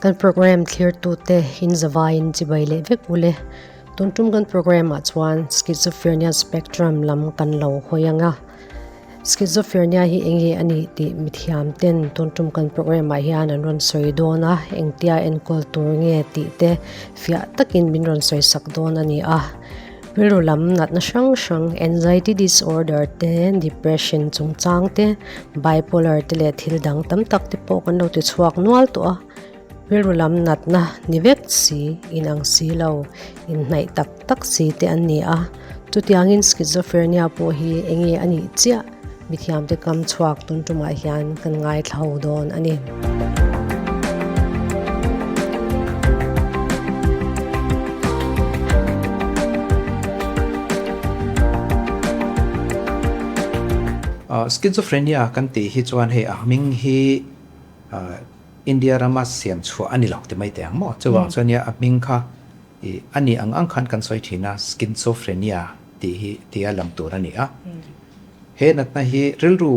Kan program thlirtute in zavaiin chibai leh vek ule. Tun tum kan program ah chuan Schizophrenia spectrum lam kan lo hawi ang a. Schizophrenia hi eng nge a nih tih mithiam ten tun tum kan program ah hian an rawn sawi dawn a, engtia enkawl tur nge tih te fiah takin min rawn sawi sak dawn a ni a. Rilru lam natna hrang hrang anxiety disorder te, depression chungchang te, bipolar te leh thil dang tam tak te pawh kan lo ti chhuak nual tawh a. Rilru lam natna ni vek si, inang si lo, inhnaih tak tak si te an ni a. Chutiangin schizophrenia pawh hi eng nge a nih chiah mithiamte kam chhuak tun tumah hian kan ngaithla ho dawn a ni. Schizophrenia kan tih hi chuan hei a hming hi India rama siam chhuah a ni lo ti mai teh ang maw? Chuvang chuan nia a hming kha I a nih ang ang khan kan sawi thin a, schizophrenia tih hi tia lang tur a ni a. He natna hi rilru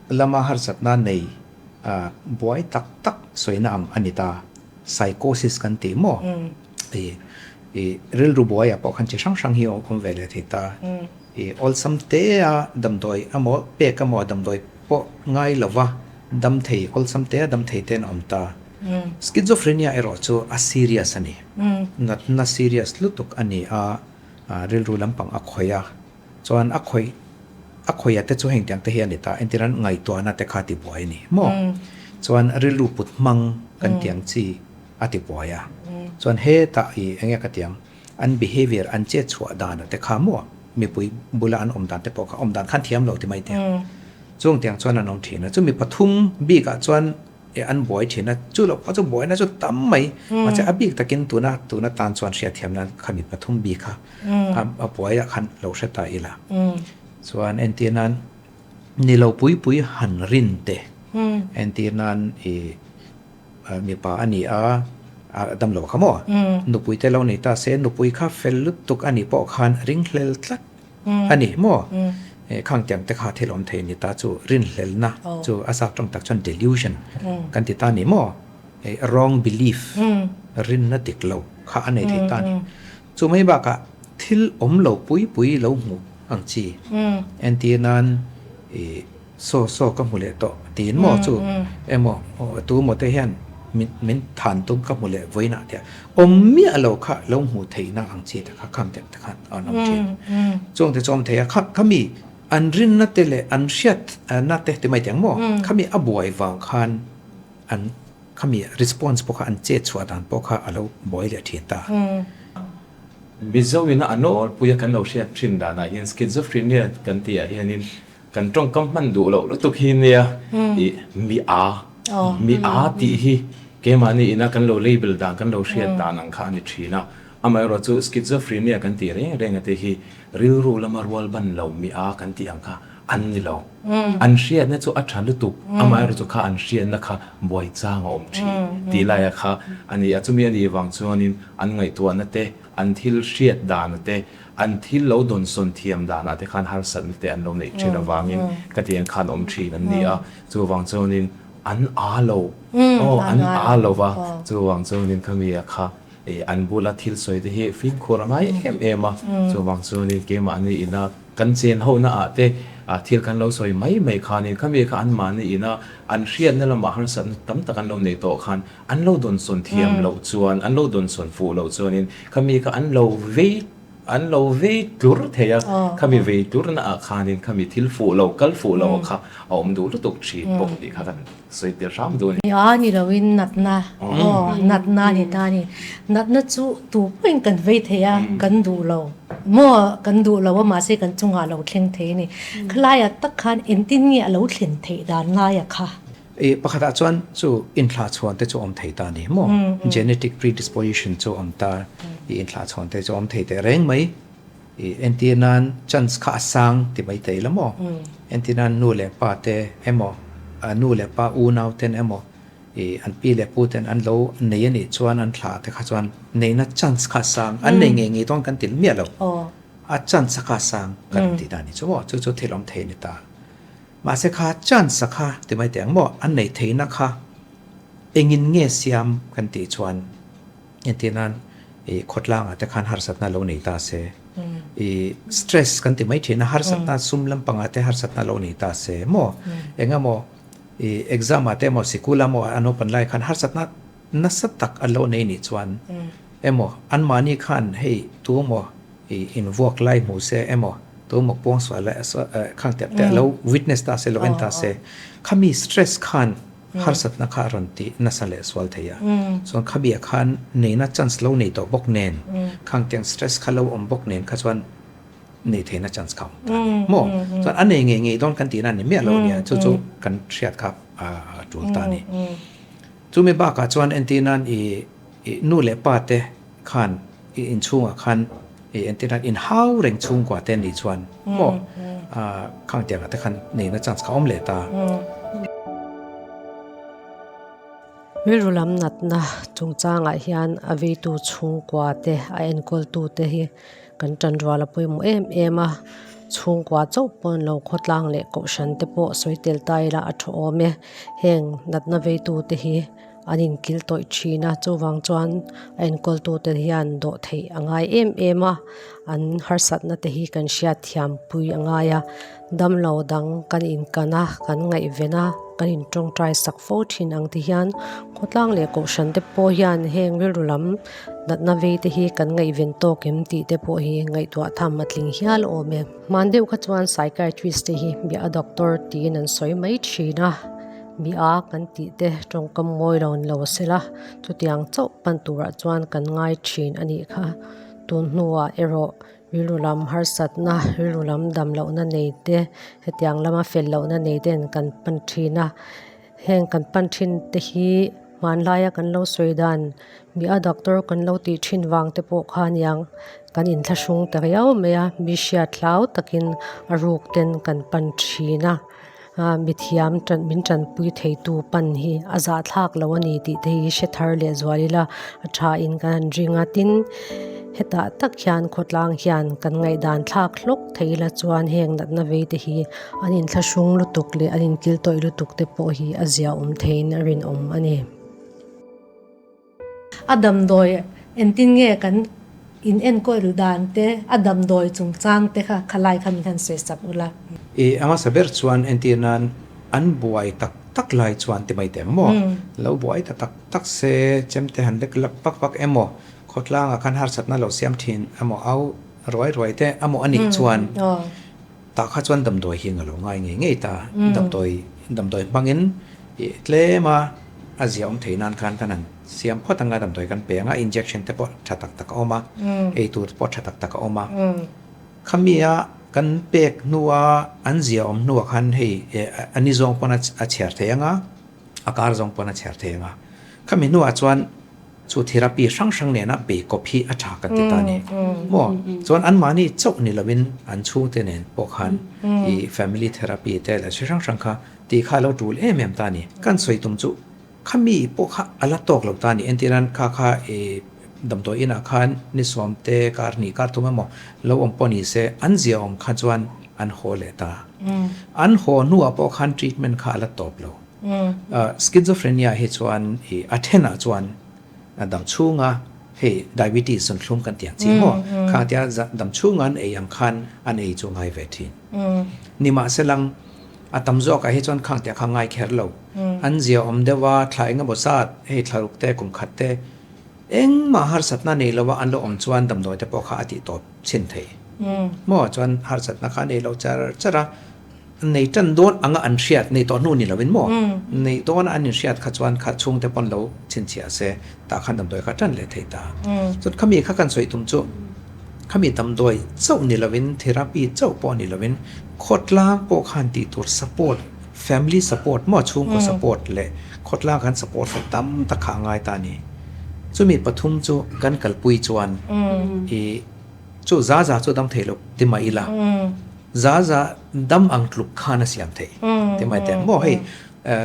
lama harsatna nei buai tak tak sawina ang a ni ta. Psychosis kan tih maw? I i rilru buaiah pawh khan chi hrang hrang hi a awm ve leh thei ta. I awlsam te a damdawi emaw pek emaw damdawi pawh ngai lova dam thei awlsam te a dam thei te an awm ta. Schizophrenia erawh chu a serious a ni. Natna serious lutuk a ni a, rilru lampang a khawih a, chuan a khawih a khawih a te chu hengtiang te hi a ni ta, entirna ngaihtuahna te kha a tibuai a ni maw? Chuan rilru put hmang kan tiang chi a tibuai a, chuan hetah i enge ka tiang an behavior an chet chhuah dan a te kha maw mipui bula an awm dan te pawh kha awm dan khan thiam lo ti mai teh ang. Chung tiang chuan an awm thin a, chumi pathum bikah chuan E an buai thin a, chu loh pawh chu buaina chu tam mai. Mahse a bik takin tuna tuna tan chuan hriatthiamna kha mi pathum bik kha a buai ah khan lo hre ta ila. Chuan entir nan ni lo pui pui han rin te, entir nan i mipa a ni a, a dam lo kha maw? Nupui te lo nei ta se, nupui kha fel lutuk a nih pawh khan ringhlel tlat. A ni maw? Khang tiang te kha thil awm thei ni ta chu rinhlelna chu a zak tawng tak chuan delusion kan ti ta ni maw? Wrong belief rinna dik lo kha a nei thei ta ni. Chu mai bakah thil awm lo pui pui lo hmuh ang chi entir nan ih Saw saw ka hmu leh tawh tiin maw chu emaw tu maw te hian min min than tum ka hmu leh vawiinah tia awm miah lo kha lo hmuh theihna ang chi te kha kham deuh te khan an awm thin. Chung te chu awm thei a kha khami an rinna te leh an hriatna te ti mai teh ang maw khami a buai vang khan an khami response pawh kha an chet chhuah dan pawh kha a lo buai leh thin ta. Mizo ina a nawlpuia kan lo hriat thin danah hian schizophrenia kan tih ah hianin Kan tawngkam hman duh loh lutuk hi nia i mi a, mi a tih hi keimahni ina kan lo label dan, kan lo hriat dan ang kha a ni thin a. Amaherawhchu schizophrenia kan tih reng reng ate hi rilru lama rual ban lo mi a kan tih ang kha an ni lo. An hriatna chu a tha lutuk, amaherawhchu kha an hriatna kha buai chang a awm thin tih laia kha a ni a. Chumi a nih vang chuanin an ngaihtuahna te, an thil hriat dana te, An thil lo dawnsawn thiam danah te khan harsatna te an lo neih thin avangin ka tiang khan awm thin an ni a, chuvang chuanin an aa lo, aw an aa lo va, chuvang chuanin khami a kha an bula thil sawi te hi fimkhur a ngai em em a, chuvang chuanin keimahni ina kan chen hona ah te thil kan lo sawi mai mai khanin khami kha anmahni ina an hriatna lamah harsatna tam tak an lo nei tawh khan An lo dawnsawn thiam loh chuan, an lo dawnsawn fuh loh chuanin khami kha an lo vei, an lo vei tlur thei a, khami vei tlurna ah khanin khami thil fuh lo, kal fuh lo kha a awm duh lutuk thin bawk tih kha kan sawi tel hram duh a ni. A ni loin natna, aw natna a ni ta a ni. Natna chu tu pawhin kan vei thei a, kan duh lo maw, kan duh lo a mahse kan chungah a lo thleng thei a ni. Khalaiah tak khan engtin nge a lo thlen theih dan ngaia kha? I pakhatah chuan chu inthlahchhuan te chu awm thei ta a ni maw? Genetic predisposition chu awm ta, i inthlahchhuan te chu awm thei teh reng mai. I entir nan chance kha a sang ti mai thei la maw? Entir nan nu leh pa te emaw, nu leh pa unau ten emaw, i an pi leh pu ten an lo nei a nih chuan an thlah te kha chuan neihna chance kha a sang, an nei ngei ngei dawn kan ti miah lo. A chance kha a sang kan tih dan ni chu maw? Chu chu thil awm thei a ni ta. Mahse kha chance a kha ti mai teh ang maw, an neih theihna kha Engin nge siam kan tih chuan entir nan i khawtlangah te khan harsatna lo nei ta se, i stress kan ti mai thin a, harsatna sum lampangah te harsatna lo nei ta se maw, engemaw i exam ah te emaw sikul ah maw an open lai khan harsatna nasa tak an lo nei nih chuan emaw anmahni khan hei tu emaw i invuak lai hmu se emaw tu emaw puangsual lai khang tep te a lo witness ta se lo en ta se khami stress khan harsatna kha a rawn ti nasa leh sual thei a chuan khabia khan neihna chance lo nei tawh bawk nen khang tiang stress kha lo awm bawk nen kha chuan nei theihna chance kha a awm ta a ni maw chuan a nei ngei ngei dawn kan tihna a ni miah lo a nia chu chu kan hriat kha a tul ta a ni chumi bakah chuan entir nan i nu leh pa te khan i inchhungah khan i entir nan inhau reng chhungkua te nih chuan maw khang tiangah te khan neihna chance kha a awm leh ta. Rilru lam natna chungchangah hian a veitu chhungkua te a enkawltu te hi kan tanrual a pawimawh em em a, chhungkua chauh pawh lo khawtlang leh kohhran te pawh sawi tel ta ila a tha awm e, heng natna veitu te hi an inkil tawih thin a chuvang chuan a enkawltu te hian dawh theih a ngai em em a an harsatna te hi kan hriat thiam pui a ngai a damlo dang kan inkan a kan ngaihven a kan in tawngtai sak fo thin ang te hian khawtlang leh kohhran te pawh hian heng rilru lam natna vei te hi kan ngaihven tawk em tih te pawh hi ngaihtuah tham a tling hial awm e. Hman deuh kha chuan psychiatrist te hi bia a doctor tiin an sawi mai thin a. Mi a kan tih te tawngkam mawi lo ni lo sela chutiang chauh pan turah chuan kan ngai thin a nih kha. Tun hnuah erawh rilru lam harsatna, rilru lam dam lohna nei te, hetiang lama fel lohna nei ten kan pan thin a. Heng kan pan thin te hi hmanlaia kan lo sawi dan mi a doctor kan lo tih thin vang te pawh kha aniang kan inthlahrung ta riau mai a, mi hriat hlau takin a ruk ten kan pan thin a. Mithiam min tanpui theitu pan hi a zahthlak lo a ni tih te hi hre thar leh zual ila a tha in kan han ring a tin hetah tak hian khawtlang hian kan ngaihdan thlak hlawk thei ila chuan heng natna vei te hi an inthlahrung lutuk leh an inkil tawih lutuk te pawh hi a ziaawm theiin a rinawm a ni. A damdawi entin nge kan in enkawl dan te, a damdawi chungchang te kha khalai kha min han sawi sak ula. I a hmasa ber chuan entir nan an buai tak tak lai chuan ti mai teh ang maw? Lo buai ta tak tak se chemte han lek lak vak vak emaw, khawtlangah khan harsatna lo siam thin emaw au ruai ruai te emaw a nih chuan tah kha chuan damdawi hi a lo ngai ngei ngei ta. Damdawi damdawi hmangin ih tlem a a zia awm thei nan khan kan han siam phawt anga damdawi kan pe anga injection te pawh tha tak tak a awm a, ei tur te pawh tha tak tak a awm a. Khami a kan pek hnua an zia awm hnuah khan hei a ni zawng pawn a chhiar thei anga a kar zawng pawn a chhiar thei anga. Khami hnuah chuan Chu therapy hrang hrang nena bei kawp hi a tha kan ti ta a ni. Maw? Chuan anmahni chauh ni loin an chhungte nen pawh khan i family therapy te leh chi hrang hrang kha tih kha a lo tul em em ta a ni. Kan sawi tum chu khami pawh kha a la tawk lo ta a ni. Entirnan kha kha i damdawi inah khan ni sawm te kar hnih kar thum emaw lo awm pawh ni se an zia awm kha chuan an haw leh ta. An haw hnuah pawh khan treatment kha a la tawp lo. Schizophrenia hi chuan i a thenah chuan dam chhunga hei diabetes zun thlum kan tih ang chi maw kha tia dam chhunga an ei ang khan an ei chu ngai ve thin. Nimahselang a tam zawkah hi chuan khang tia kha ngai kher lo. An zia awm deuh a thla engemaw zat hei thla ruk te kum khat te engmah harsatna nei lova an lo awm chuan damdawi te pawh kha a tih tawp chhin thei maw chuan harsatna kha a nei lo char char a. Nei tan dawn anga an hriat, nei tawh hnu ni lovin maw? Nei dawna an inhriat kha chuan kha chhungte pawn lo chhinchhiah se, tah khan damdawi kha tan leh thei ta. Chuan khami kha kan sawi tum chu, khami damdawi chauh ni lovin, therapy chauh pawh ni lovin, khawtlang pawh khan tih tur support, family support maw, chhungkaw support leh khawtlang kan support kha tam tak kha a ngai ta a ni. Chumi pathum chu kan kalpui chuan i chu za za chu dam thei lo ti mah ila, Za za dam ang tluk khan a siam thei ti mai teh. Maw hei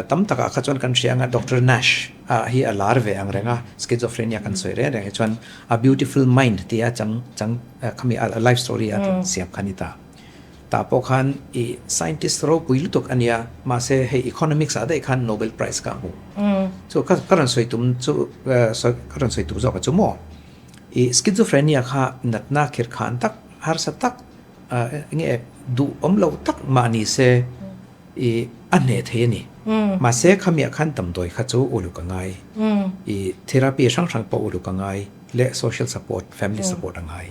tam takah kha chuan kan hria anga Doctor Nash a hi a lar ve ang reng a, schizophrenia kan sawi reng reng hi chuan a beautiful mind tia chang chang khami a life story a siam kha ni ta. Tah pawh khan i scientist ropui lutuk a nia mahse hei economics ah daih khan Nobel Prize kha a hmu. Chu ka ka rawn sawi tum chu sawi ka rawn sawi tum zawk a chu maw? I schizophrenia kha natna khir khan tak harsa tak nge duh awm lo tak mah ni se i a hneh thei a ni. Mahse khamiah khan damdawi kha chu uluk a ngai. I therapy hrang hrang pawh uluk a ngai leh social support, family support a ngai.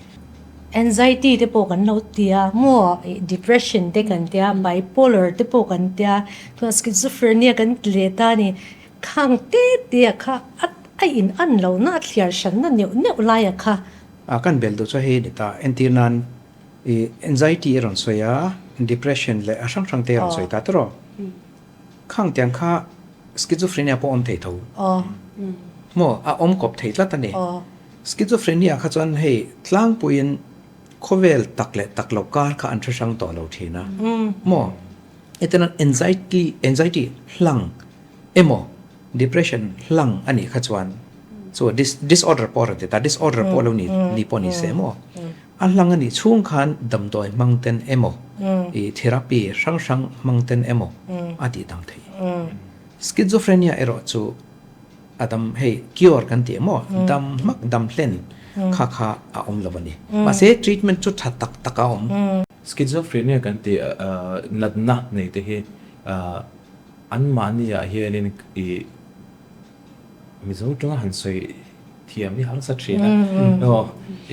Anxiety te pawh kan lo tia maw depression te kan tia bipolar te pawh kan tia chuan schizophrenia kan ti leh ta a ni. Khang te te a kha a a in an lo na a thliar hran na neuh neuh lai a kha. A kan bel duh chu hei a ni ta entir nan i anxiety a rawn sawi a depression leh a hrang hrang te a rawn sawi ta tawrh aw. Khang tiang kha schizophrenia pawh awm thei tho. Maw a awm kawp thei tlat a ni. Schizophrenia kha chuan hei tlangpuiin khawvel tak leh tak loh kar kha an hre hrang tawh lo thin a. Maw hetiang anxiety anxiety hlang emaw depression hlang a nih kha chuan chu disorder pawh a rawn ti ta disorder pawh lo ni ni pawh ni se maw a hlang a nih chhung khan damdawi hmang ten emaw ih therapy hrang hrang hmang ten emaw a tih dang thei. Schizophrenia erawh chu a dam hei cure kan tih emaw dam hmak dam hlen kha kha a awm lo a ni. Mahse treatment chu tha tak tak a awm. Schizophrenia kan tih natna nei te hi Anmahniah hianin i Mizo tanga han sawi thiam hi harsa thin a, aw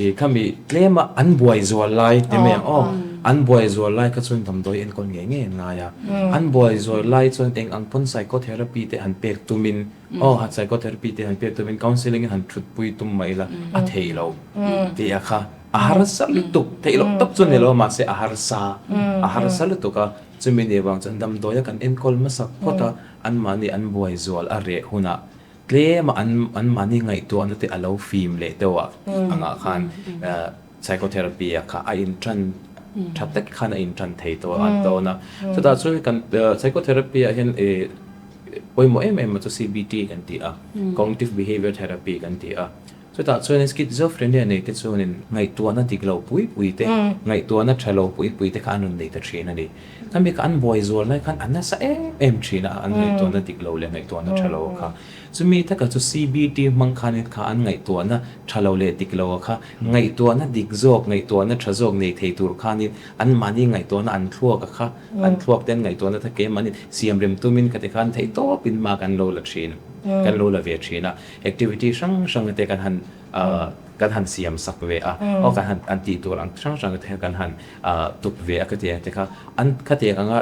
i khami tlema an buai zual lai ti mai ang aw, an buai zual lai kha chuan damdawi enkawl ngei ngei an ngai a, an buai zual lai chuan eng ang pawn psychotherapy te han pek tumin aw psychotherapy te han pek tumin counselling in han thutpui tum mai ila a theih loh tih a kha a harsa lutuk theih loh tawp chu ni lo mahse a harsa a harsa lutuk a. Chumi ni vang chuan damdawia kan enkawl hmasak phawt a, anmahni an buai zual a reh hunah tlema an anmahni ngaihtuahna te a lo fim leh deuh a angah khan psychotherapy ah kha a intan tha tak khan a intan thei tawh a an dawn a. Chutah chuan kan psychotherapy ah hian ih pawimawh em em chu CBT kan ti a, cognitive behavior therapy kan ti a. Chutah chuan schizophrenia nei te chuanin ngaihtuahna dik lo pui pui te, ngaihtuahna tha lo pui pui te kha an rawn nei ta thin a ni. Khami kha an buai zual lai khan a nasa em em thin a, an ngaihtuahna dik lo leh ngaihtuahna tha lo kha. Chumi taka chu CBT hmang khanin kha an ngaihtuahna tha lo leh dik lo a kha ngaihtuahna dik zawk, ngaihtuahna tha zawk nei thei tur khanin anmahni ngaihtuahna an thluak a kha, an thluak te an ngaihtuahna kha keimahni siamrem tumin khati khan theihtawpin mark an lo la thin, kan lo la ve thin a. Activity hrang hrang te kan han kan han siam sak ve a, aw kan han an tih tur ang hrang hrang te kan han tuk ve a ka ti ang te kha an khatiang anga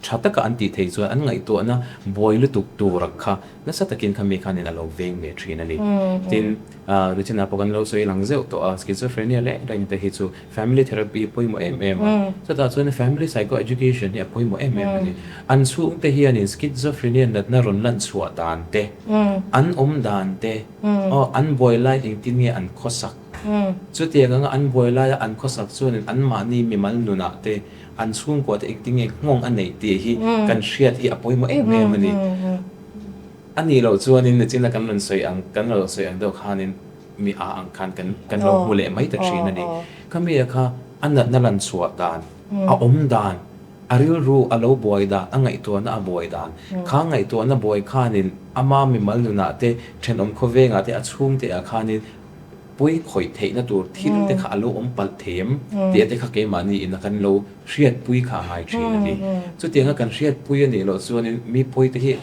tha taka an tih theih chuan an ngaihtuahna buai lutuk tur ang kha nasa takin kha mi khanin a lo veng ve thin a ni. Tin, Regina pawh kan lo sawi lang zeuh tawh a, schizophrenia leh reng te hi chu Family therapy hi pawimawh em em a, chutah chuan family psycho education hi a pawimawh em em a ni. An chhungte hianin schizophrenia natna rawn lan chhuah dan te, an awm dan te, aw an buai lai engtin nge an khawsak, chutiang anga an buai laia an khawsak chuanin anmahni mimal nunah te, an chhungkua te engtin nge nghawng a neih tih hi kan hriat hi a pawimawh em em a ni. A nih loh chuanin nichina kan rawn sawi ang, kan lo sawi ang deuh khanin, Mi a ang khan kan kan lo hmu leh mai ta thin a ni. Khami a kha a natna lan chhuah dan, a awm dan, a rilru a lo buai dan, a ngaihtuahna a buai dan, kha ngaihtuahna buai khanin ama mimal nunah te, thenawm khawvengah te, a chhungte ah khanin pawi khawih theihna tur thil te kha a lo awm palh thei em tih te kha keimahni ina kan lo hriatpui kha a ngai thin a ni. Chutianga kan hriatpui a nih loh chuanin mi pawi te hi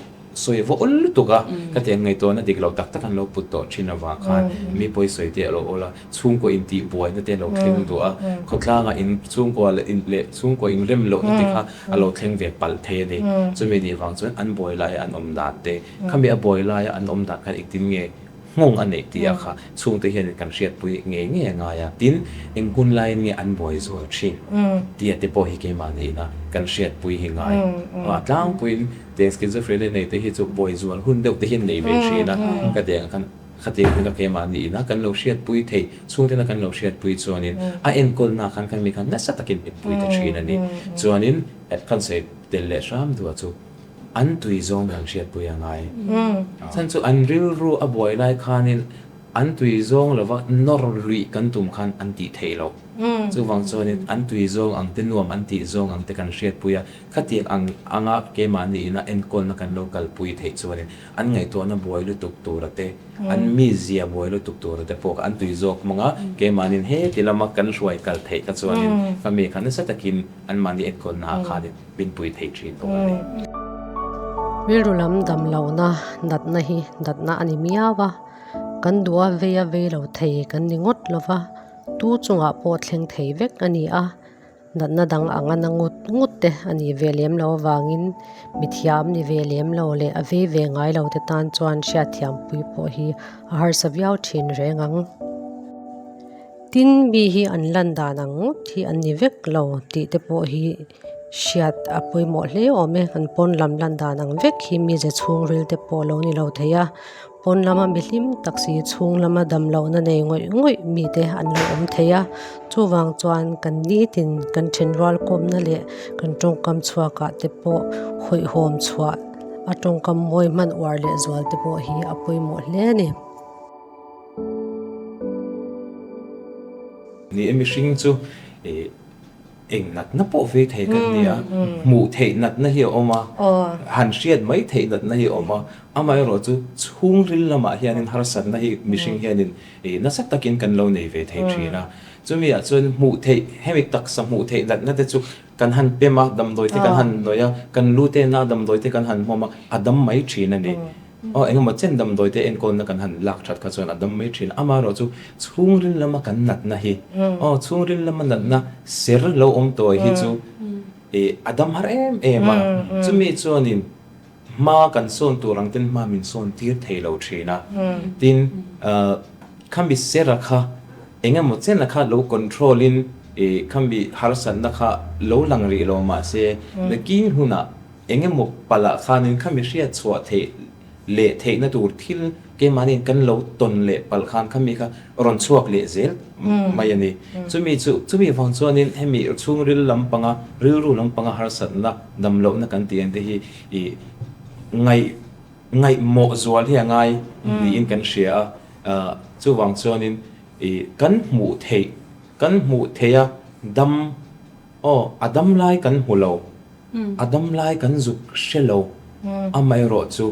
Sawi va awl lutuk a, ka ti ang ngaihtuahna dik lo tak tak an lo put tawh thin avang khan mi pawi sawi te a lo awl a, chhungkaw intih buaina te a lo thleng duh a, khawtlangah in chhungkua leh in leh chhungkaw inrem lohna te kha a lo thleng ve palh thei a ni. Chumi nih vang chuan an buai laia an awm dan te, khami a buai laia an awm dan khan engtin nge nghawng a neih tih a kha chhungte hian kan hriatpui ngei ngei a ngai a, tin eng hun laiin nge an buai zual thin tih a te pawh hi keimah nihna kan hriatpui hi ngai a tlangpuiin tiang schizophrenia nei te hi chu buai zual hun deuh te hi an nei ve thin a, ka tiang khan khatiang hun a keimah nihna kan lo hriatpui thei chhungtena kan lo hriatpui chuanin a enkawlna khan kan mi khan nasa takin min pui ta thin a ni chuanin kan sawi tel leh hram duh a chu. An tui zawng kan hriatpui a ngai. Chhan chu an rilru a buai lai khanin An tui zawng lova nawr luih kan tum khan an tih theih loh. Chuvang chuanin an tui zawng ang te nuam an tih zawng ang te kan hriatpui a, khatiang ang anga keimahni ina enkawlna kan lo kalpui theih chuanin an ngaihtuahna buai lutuk tura te, an mizia buai lutuk tura te pawh kha an tui zawk hmang a, keimahniin heti lama kan hruai kal theih kha chuanin khami kha nasa takin anmahni enkawlna ah khanin min pui thei thin bawk a ni. Rilru lam dam lohna natna hi natna a ni miau a, kan duh a vei a vei lo thei kan ni ngawt lo va, tu chungah pawh thleng thei vek a ni a, natna dang anga na ngut ngut te a nih ve lem loh avangin mithiam ni ve lem lo leh a vei ve ngai lo te tan chuan hriatthiampui pawh hi a harsa viau thin reng ang. Tin, mi hi an lan dan ang ngawt hi an ni vek lo tih te pawh hi hriat a pawimawh hle awm e. An pawn lam lan dan ang vek hi mize chhungril te pawh lo ni lo thei a, pawn lama mihlim tak si chhung lama dam lohna nei ngawih ngawih mi te an lo awm thei a. Chuvang chuan kan nitin kan thenrual kawmna leh kan tawngkam chhuakah te pawh hawihhawm chhuah a tawngkam mawi hman uar leh zual te pawh hi a pawimawh hle a ni. Ni e, mihring chu eng natna pawh vei thei kan ni a, hmuh theih natna hi a awm a, han hriat mai theih natna hi a awm a, amaherawh chu chhungril lamah hianin harsatna hi mihring hianin nasa takin kan lo nei ve thei thin a, chumi ah chuan hmuh theih hemi taksa hmuh theih natna te chu kan han pem a, damdawi te kan han hnawih a, kan lu te na damdawi te kan han hmawm a, a dam mai thin a ni. Aw, engemaw chen damdawi te enkawlna kan han lak that kha chuan a dam mai thin. Amaherawh chu chhungril lama kan natna hi, aw, chhungril lama natna ser lo awm tawi hi chu ih a dam har em em a. Chumi chuanin hma kan sawn tur ang ten hma min sawn tir thei lo thin a. Tin, khami sera kha engemaw chena kha lo control in ih khami harsatna kha lo lang rih lo mahse nakin hunah Eng emaw palh ah khanin khami hriat chhuah theih leh theihna tur thil keimahniin kan lo tawn leh palh khan khami kha rawn chhuak leh zel mai a ni. Chumi chu, chumi vang chuanin hemi chhungril lampanga, rilru lampanga harsatna, damlohna kan tih ang te hi ih ngaih, ngaihmawh zual hi a ngai niin kan hria a. Chuvang chuanin ih kan hmuh theih, kan hmuh theih a dam, aw a dam lai kan hmu lo. A dam lai kan zuk hre lo, amaherawh chu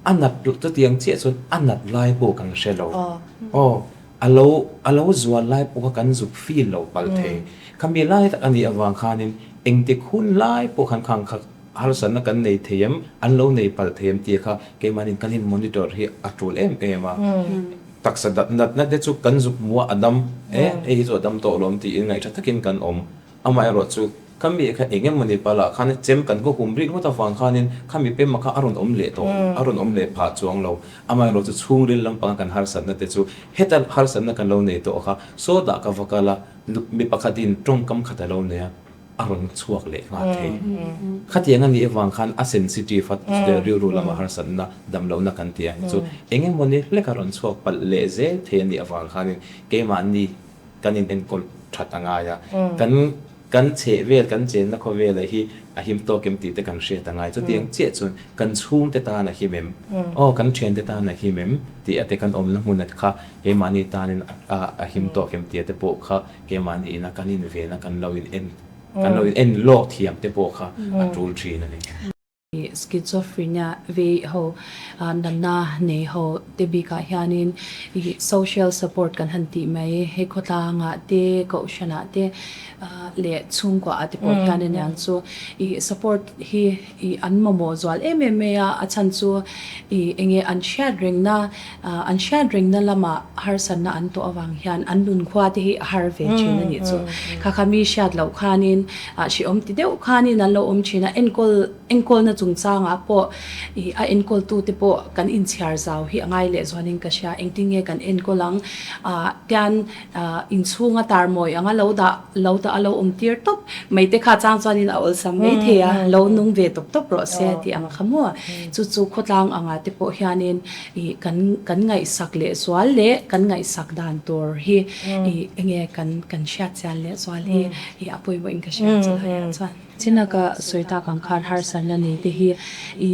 a nat chutiang chiah chuan a nat lai pawh kan hre lo. Aw, a lo a lo zual lai pawh kha kan zuk feel lo palh thei. Khami lai tak a nih avang khanin engtik hun lai pawh khan khang kha harsatna kan nei thei em, an lo nei palh thei em tih kha keimahniin kan in monitor hi a tul em em a. Taksa natna te chu kan zuk hmuh a, a dam e, hei hi chu a dam tawh lo tiin ngaihṭha takin kan awm. Amaherawh chu, ka mi kha eng emawni palah khan chem kan va hum rik ngawt avang khanin khami pema kha a rawn awm leh tawh, a rawn awm leh phah chuang lo. Amaherawh chu chhungril lampanga kan harsatna te chu heta harsatna kan lo nei tawh kha sawtah ka va kal a, mi pakhatin tawngkam khat a lo nei a, a rawn chhuak leh nghal thei. Khatiang a nih avang khan a sensitive a, rilru lama harsatna, damlohna kan tih ang chu eng emawni hlek a rawn chhuak palh leh zel thei a nih avang khanin keimahni kan in enkawl that a ngai a, kan kan chheh vel, kan chenna khawvela hi a him tawk em tih te kan hriat a ngai. Chutiang chiah chuan kan chhungte tan a him em? Aw, kan thiante tan a him em? tih a te kan awmna hmun at kha keimahni tanin a a him tawk em tih a te pawh kha keimahni ina kan invena kan lo in en kan lo in en lawk thiam te pawh kha a tul thin a ni. Schizophrenia vei ho natna nei ho te bikah hianin ih social support kan han tih mai hei khawtlangah te kohhranah te leh chhungkuaah te pawh hian aniang chu ih support hi ih an mamawh zual em em mai a, a chhan chu ih enge an hriat rengna an hriat rengna lamah harsatna an tawh avang hian an nunkhua te hi a har ve thin a nih chu kha kha mi hriat loh khanin Ah hrehawm ti deuh khanin an lo awm thin a, enkawl enkawlna chungchangah pawh ih a enkawltute pawh kan inchhiar zau hi a ngai leh zualin ka hria, engtin nge kan enkawl ang? Ah tian ah inchhunga tarmawi anga lo dah lo dah a lo awm tir tawp mai te kha chang chuanin a awlsam mai thei a, lo nung ve tawp tawp rawh se tih ang kha maw? Chu chu khawtlang angah te pawh hianin ih kan kan ngaihsak leh zual leh kan ngaihsak dan tur hi ih enge kan kan hriat chian leh zual hi I a pawimawh in ka hria chu lai ah chuan. Chinaka sawi tak ang khan harsatna nei te hi i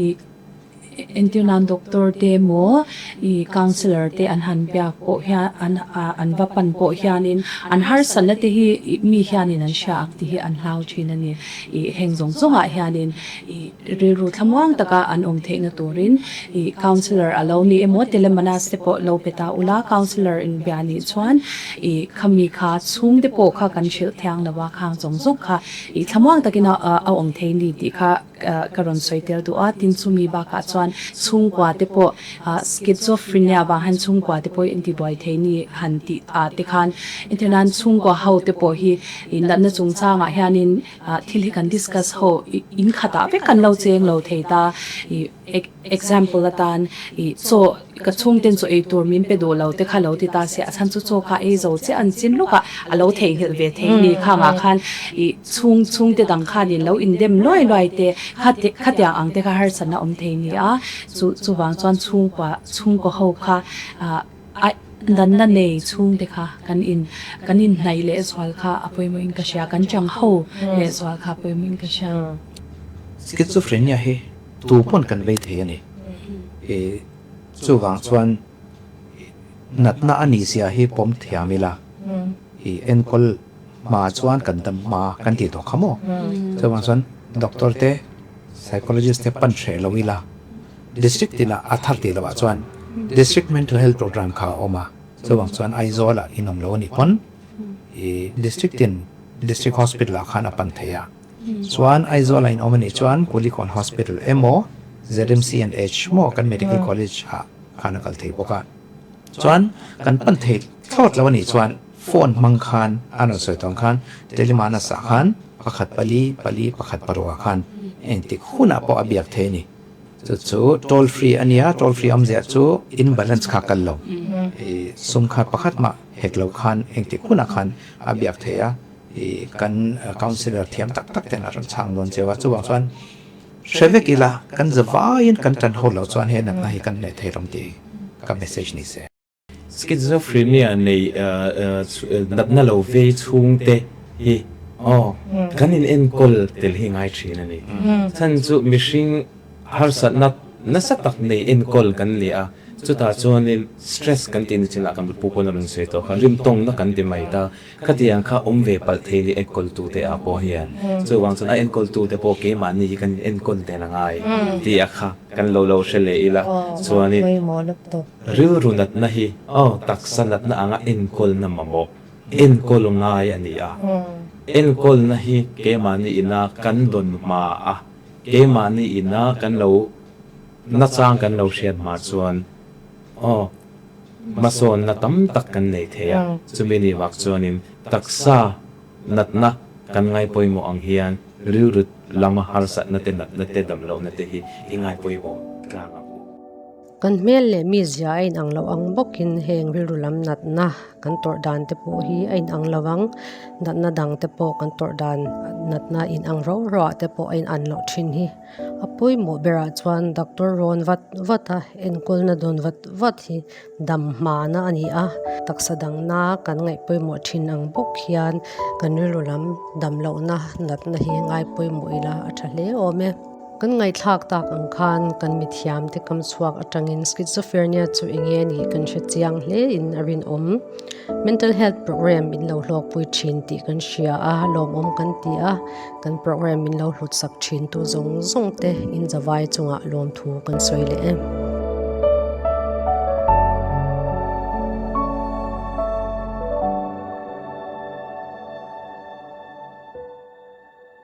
Entir nan doctor te emaw ih counsellor te an han biak pawh hian an an va pan pawh hianin an harsatna te hi ih mi hianin an hria ang tih hi an hlau thin a ni. Ih heng zawng zawngah hianin ih rilru thlamuang taka an awm theihna turin ih counsellor a lo ni emaw telemanas te pawh lo pe ta ula counsellor inbia nih chuan ih khami kha chhungte pawh kha kan hrilh thiang lo a khang zawng zawng kha ih thlamuang takin a a awm thei ni tih kha Ka rawn sawi tel duh a, tin chumi bakah chuan chhungkua te pawh schizophrenia vang hian chhungkua te pawh in tibuai thei ni han tih ah te khan entir nan chhungkua ho te pawh hi natna chungchangah hianin thil hi kan discuss ho in khatah vek kan lo cheng lo thei ta example atan ih chaw Ka chhungten chaw ei tur min pe duh lo te kha lo ti ta se, a chhan chu chaw kha ei zo chiah an chin luk a, a lo theihnghilh ve thei ni khangah khan ih chhung chhungte dang khanin lo indem luai luai te kha te khatiang ang te kha harsatna awm thei ni a, chu chuvang chuan chhungkua chhungkaw ho kha ah a danna nei chhungte kha kan in kan inhnaih leh zual kha a pawimawh in ka hria, kan chang ho leh zual kha a pawimawh in ka hria. Schizophrenia hi Tu pawn kan vei thei a ni. I chuvang chuan natna a nih zia hi pawm thiam ila, i enkawl hma chuan kan dam hma kan tih tawh kha maw? Chuvang chuan doctor te, psychologist te pan hreh lo ila, district tinah a thar tih loh ah chuan district mental health program kha a awm a, chuvang chuan Aizawl ah in awm lo a nih pawn i district tin district hospital ah khan a pan thei a. Chuan Aizawl a in awm a nih chuan Kulikawn Hospital emaw ZMCNH maw kan Medical College ah khan a kal thei bawk a. Chuan kan pan thei thlawt lo a nih chuan phone hmang khan a rawn sawi tawng khan Telemanas ah khan pakhat pali pali pakhat paruk ah khan engtik hunah pawh a biak thei a ni. Chu chu toll free a nia, toll free awmzia chu in balance kha kal lo. I sum kha pakhat mah hek lo khan engtik hunah khan a biak thei a. I kan councillor thiam tak tak ten a rawn chhang dawn cheu a, chuvang chuan hre vek ila kan zavaiin kan tan ho loh chuan he natna hi kan hneh thei rawng tih ka message ni se. Schizophrenia nei natna lo vei chhungte hi aw kan in enkawl tel hi ngai thin a ni. Chhan chu mihring harsatna nasa tak nei enkawl kan ni a, chutah chuanin stress kan tih nichinah kan pu pawn a rawn sawi tawh kha rimtawngna kan ti mai ta. Khatiang kha awm ve palh thei ni enkawltute ah pawh hian. Chuvang chuan a enkawltute pawh keimahni hi kan inenkawl tel a ngai tih a kha kan lo lo hre leh ila. Chuanin rilru natna hi aw taksa natna anga enkawlna mamawh, enkawl ngai a ni a. Enkawlna hi keimahni ina kan dawn hma a, keimahni ina kan lo nachang kan lo hriat hma chuan aw, Hmasawnna tam tak kan nei thei a, chumi ni vak chuanin taksa natna kan ngaipawimawh ang hian rilru lama harsatna te, natna te, damlohna te hi i ngaipawimawh tlang ang u. Kan hmel leh mizia a inang loh ang bawkin heng rilru lam natna kan tawrh dan te pawh hi a inang lo ang, natna dang te pawh kan tawrh dan natna inang rauh rauh ah te pawh a inan loh thin hi. A pawimawh berah chuan doctor rawn vat vat a, enkawlna dawn vat vat hi dam hmana a ni a, taksa dangna kan ngaih pawimawh thin ang bawk hian kan rilru lam dam lohna natna hi ngai pawimawh ila a tha hle awm e. Kan ngaihthlak tak ang khan kan mithiam te kam chhuak atangin schizophrenia chu eng nge nih kan hre chiang hle in a rinawm. Mental health program in lo hlawkpui thin tih kan hria a, lawmawm kan ti a. Kan program min lo hlutsak thin tu zawng zawng te in zavai chungah lawmthu kan sawi leh e.